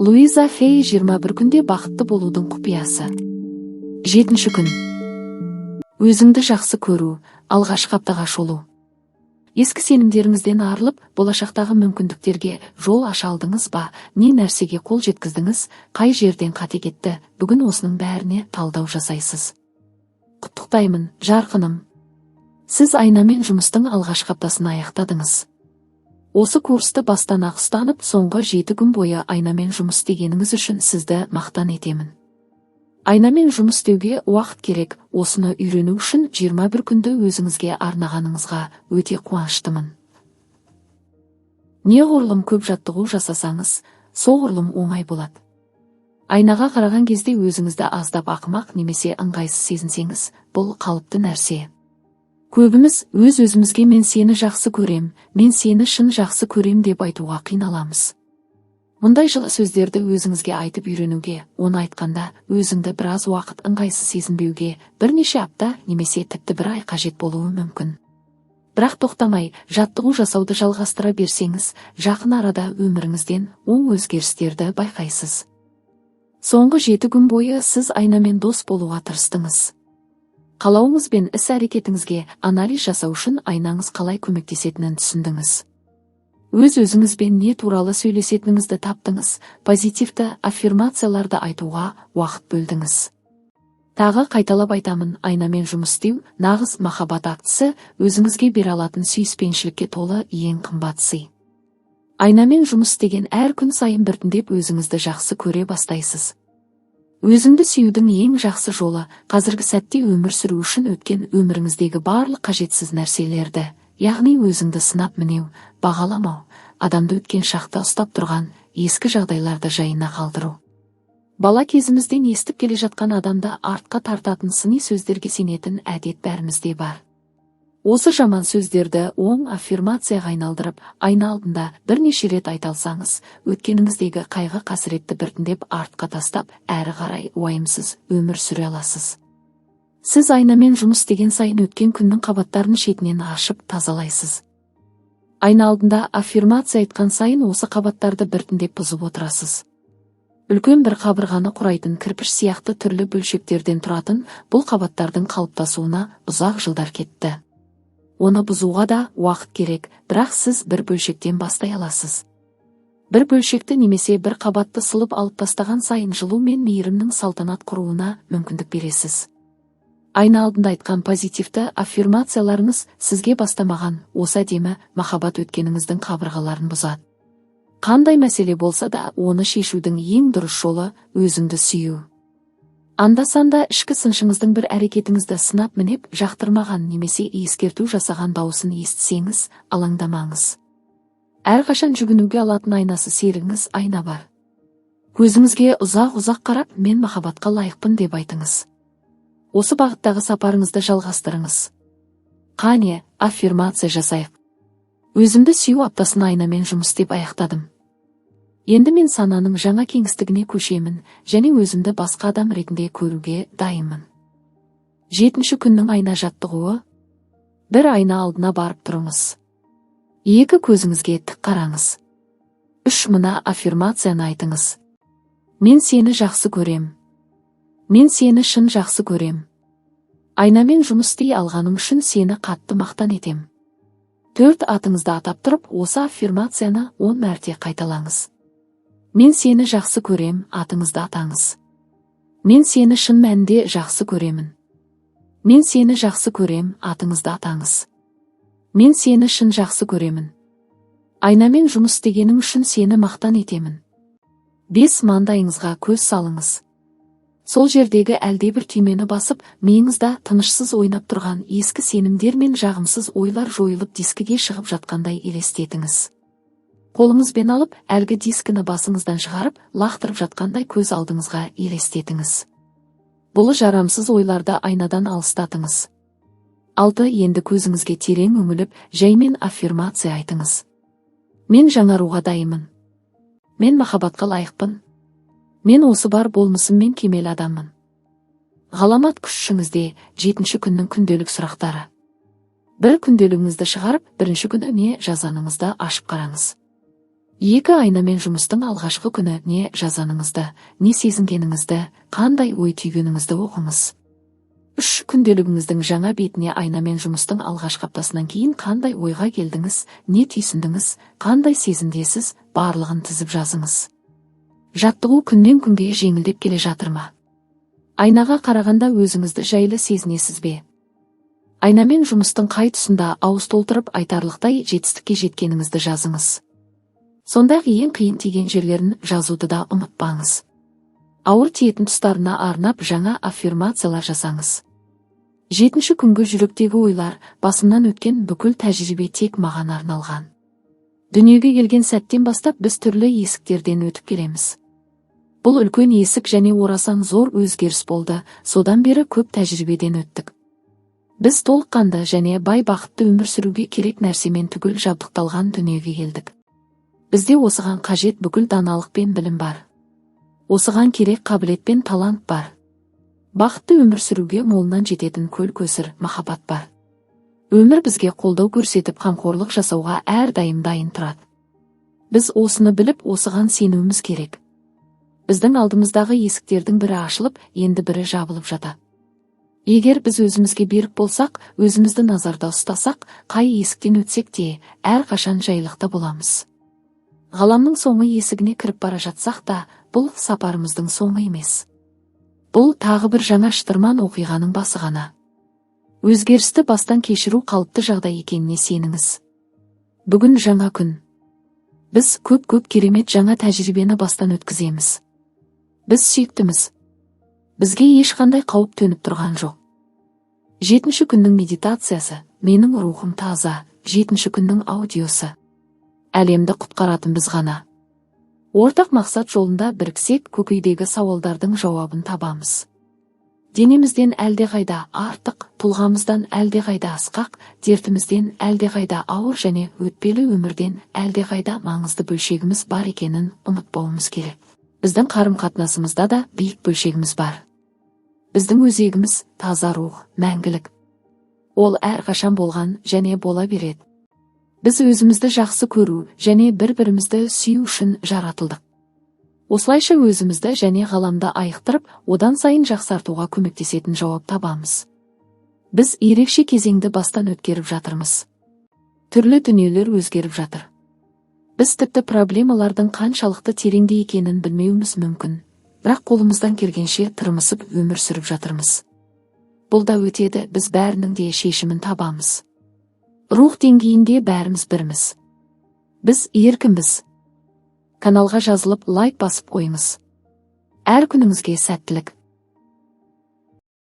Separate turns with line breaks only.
Луиза Хей: 21 күнде бақытты болудың құпиясы. Жетінші күн. Өзіңді жақсы көру. Алғашқы аптаға шолу. Ескі сенімдеріңізден арылып, болашақтағы мүмкіндіктерге жол аша алдыңыз ба? Не нәрсеге қол жеткіздіңіз? Қай жерден қате кетті? Бүгін осының бәріне талдау жасайсыз. Құттықтаймын, жарқыным! Сіз айнамен жұмыстың алғашқы аптасын аяқтадыңыз. Осы курсты бастан ақ ұстанып, соңғы 7 күн бойы айнамен жұмыс істегеніңіз үшін сізді мақтан етемін. Айнамен жұмыс істеуге уақыт керек. Осыны үйрену үшін 21 күнді өзіңізге арнағаныңызға өте қуаныштымын. Неғұрлым көп жаттығу жасасаңыз, соғұрлым оңай болады. Айнаға қараған кезде өзіңізді аздап ақымақ немесе ыңғайсыз сезінсеңіз, бұл қалыпты нәрсе. Көбіміз өз өзімізге «Мен сені жақсы көрем, мен сені шын жақсы көрем» деп айтуға қиналамыз. Мұндай жылы сөздерді өзіңізге айтып үйренуге, оны айтқанда өзіңді біраз уақыт ыңғайсыз сезінбеуге бірнеше апта немесе тіпті бір ай қажет болуы мүмкін. Бірақ тоқтамай жаттығу жасауды жалғастыра берсеңіз, жақын арада өміріңізден оң өзгерістерді байқайсыз. Соңғы 7 күн бойы сіз айнамен дос болуға тырыстыңыз. Қалауыңыз бен іс әрекетіңізге анализ жасау үшін айнаңыз қалай көмектесетінін түсіндіңіз. Өз өзіңізбен не туралы сөйлесетініңізді таптыңыз, позитивті аффирмацияларды айтуға уақыт бөлдіңіз. Тағы қайталап айтамын: айнамен жұмыс істеу – нағыз махаббат актісі, өзіңізге бере алатын сүйіспеншілікке толы ең қымбат сый. Айнамен жұмыс істеген әр күн сайын біртіндеп өзіңізді жақсы көре бастайсыз. Өзіңді сүюдің ең жақсы жолы – қазіргі сәтте өмір сүру үшін өткен өміріңіздегі барлық қажетсіз нәрселерді, яғни өзіңді сынап мінеу, бағаламау, адамды өткен шақта ұстап тұрған ескі жағдайларды жайына қалдыру. Бала кезімізден естіп келе жатқан адамды артқа тартатын сыни сөздерге сенетін әдет бәрімізде бар. Осы жаман сөздерді оң аффирмацияға айналдырып, айна алдында бірнеше рет айта алсаңыз, өткеніңіздегі қайғы қасіретті біртіндеп артқа тастап, әрі қарай уайымсыз өмір сүре аласыз. Сіз айнамен жұмыс істеген сайын өткен күннің қабаттарын шетінен ашып тазалайсыз. Айна алдында аффирмация айтқан сайын осы қабаттарды біртіндеп бұзып отырасыз. Үлкен бір қабырғаны құрайтын кірпіш сияқты түрлі бөлшектерден тұратын бұл қабаттардың қалыптасуына ұзақ жылдар кетті. Оны бұзуға да уақыт керек, бірақ сіз бір бөлшектен бастай аласыз. Бір бөлшекті немесе бір қабатты сылып алып тастаған сайын жылу мен мейірімнің салтанат құруына мүмкіндік бересіз. Айна алдында айтқан позитивті аффирмацияларыңыз сізге бастамаған осы әдемі махаббат өткеніңіздің қабырғаларын бұзады. Қандай мәселе болса да, оны шешудің ең дұрыс жолы – өзіңді сүю. Анда-санда ішкі сыншыңыздың бір әрекетіңізді сынап мінеп, жақтырмаған немесе ескерту жасаған дауысын естісеңіз, алаңдамаңыз. Әрқашан жүгінуге алатын айнасы серігіңіз айна бар. Көзіңізге ұзақ-ұзақ қарап, «Мен махаббатқа лайықпын» деп айтыңыз. Осы бағыттағы сапарыңызды жалғастырыңыз. Қане, аффирмация жасайық. Өзімді сүю аптасын айнамен жұмыс істеп аяқтадым. Енді мен сананың жаңа кеңістігіне көшемін және өзімді басқа адам ретінде көруге дайынмын. Жетінші күннің айна жаттығуы. Бір айна алдына барып тұрыңыз. Екі көзіңізге тік қараңыз. Үш мына аффирмацияны айтыңыз: «Мен сені жақсы көрем. Мен сені шын жақсы көрем. Айнамен жұмыс істей алғаның үшін сені қатты мақтан етем». Төрт атыңызды атап тұрып, осы аффирмацияны 10 мәрте қайталаңыз. «Мен сені жақсы көрем», атыңызды атаңыз. «Мен сені шын мәнінде жақсы көремін. Мен сені жақсы көрем», атыңызды атаңыз. «Мен сені шын жақсы көремін. Айнамен жұмыс істегенің үшін сені мақтан етемін». Бес маңдайыңызға көз салыңыз. Сол жердегі әлдебір түймені басып, миыңызда тынышсыз ойнап тұрған ескі сенімдер мен жағымсыз ойлар жойылып, дискіге шығып жатқандай елестетіңіз. Қолыңызбен алып, әлгі дискіні басыңыздан шығарып, лақтырып жатқандай көз алдыңызға елестетіңіз. Бұл жарамсыз ойларды айнадан алыстатыңыз. Алты. Енді көзіңізге терең үңіліп, жаймен аффирмация айтыңыз: «Мен жаңаруға дайынмын. Мен махаббатқа лайықпын. Мен осы бар болмысыммен кемел адаммын». Ғаламат күш ішіңізде. Жетінші күннің күнделік сұрақтары. Бір күнделігіңізді шығарып, бірінші күні не жазғаныңызды ашып қараңыз. 2. Айнамен жұмыстың алғашқы күні не жазғаныңызды, не сезінгеніңізді, қандай ой түйгеніңізді оқыңыз. 3. Күнделігіңіздің жаңа бетіне айнамен жұмыстың алғашқы аптасынан кейін қандай ойға келдіңіз, не түйсіндіңіз, қандай сезімдесіз, барлығын тізіп жазыңыз. Жаттығу күннен күнге жеңілдеп келе жатыр ма? Айнаға қарағанда өзіңізді жайлы сезінесіз бе? Айнамен жұмыстың қай тұсында ауыз толтырып айтарлықтай жетістікке жеткеніңізді жазыңыз. Сондай-ақ ең қиын тиген жерлерін жазуды да ұмытпаңыз. Ауыр тиетін тұстарына арнап жаңа аффирмациялар жасаңыз. 7-ші күнгі жүректегі ойлар: басымнан өткен бүкіл тәжірибе тек маған арналған. Дүниеге келген сәттен бастап біз түрлі есіктерден өтіп келеміз. Бұл үлкен есік және орасан зор өзгеріс болды, содан бері көп тәжірибеден өттік. Біз толыққанды және бай, бақытты өмір сүруге керек нәрсемен түгел жабдықталған дүниеге келдік. Бізде осыған қажет бүкіл даналық пен білім бар. Осыған керек қабілет пен талант бар. Бақытты өмір сүруге молынан жететін көл көсір махаббат бар. Өмір бізге қолдау көрсетіп, қамқорлық жасауға әрдайым дайын тұрады. Біз осыны біліп, осыған сенуіміз керек. Біздің алдымыздағы есіктердің бірі ашылып, енді бірі жабылып жатады. Егер біз өзімізге берік болсақ, өзімізді назарда ұстасақ, қай есіктен өтсек те, әрқашан жайлықта боламыз. Ғаламның соңы есігіне кіріп бара жатсақ та, бұл сапарымыздың соңы емес. Бұл тағы бір жаңа шытырман оқиғаның басы ғана. Өзгерісті бастан кешіру қалыпты жағдай екеніне сеніңіз. Бүгін жаңа күн. Біз көп-көп керемет жаңа тәжірибені бастан өткіземіз. Біз сүйіктіміз. Бізге ешқандай қауіп төніп тұрған жоқ. 7-ші күннің медитациясы: Менің рухым таза. 7-ші күннің аудиосы. Әлемді құтқаратын біз ғана. Ортақ мақсат жолында біріксек, көкейдегі сауалдардың жауабын табамыз. Денемізден әлдеқайда артық, тұлғамыздан әлдеқайда асқақ, дертімізден әлдеқайда ауыр және өтпелі өмірден әлдеқайда маңызды бөлшегіміз бар екенін ұмытпауымыз керек. Біздің қарым-қатынасымызда да биік бөлшегіміз бар. Біздің өзегіміз таза рух, мәңгілік. Ол әрқашан болған және бола береді. Біз өзімізді жақсы көру және бір-бірімізді сүю үшін жаратылдық. Осылайша өзімізді және ғаламды айықтырып, одан сайын жақсартуға көмектесетін жауап табамыз. Біз ерекше кезеңді бастан өткеріп жатырмыз. Түрлі дүниелер өзгеріп жатыр. Біз тіпті проблемалардың қаншалықты тереңде екенін білмеуіміз мүмкін, бірақ қолымыздан келгенше тырмысып өмір сүріп жатырмыз. Бұл да өтеді, біз бәрінің де шешімін табамыз. Рух деңгейінде бәріміз бірміз. Біз еркінбіз. Каналға жазылып, лайк басып қойыңыз. Әр күніңізге сәттілік!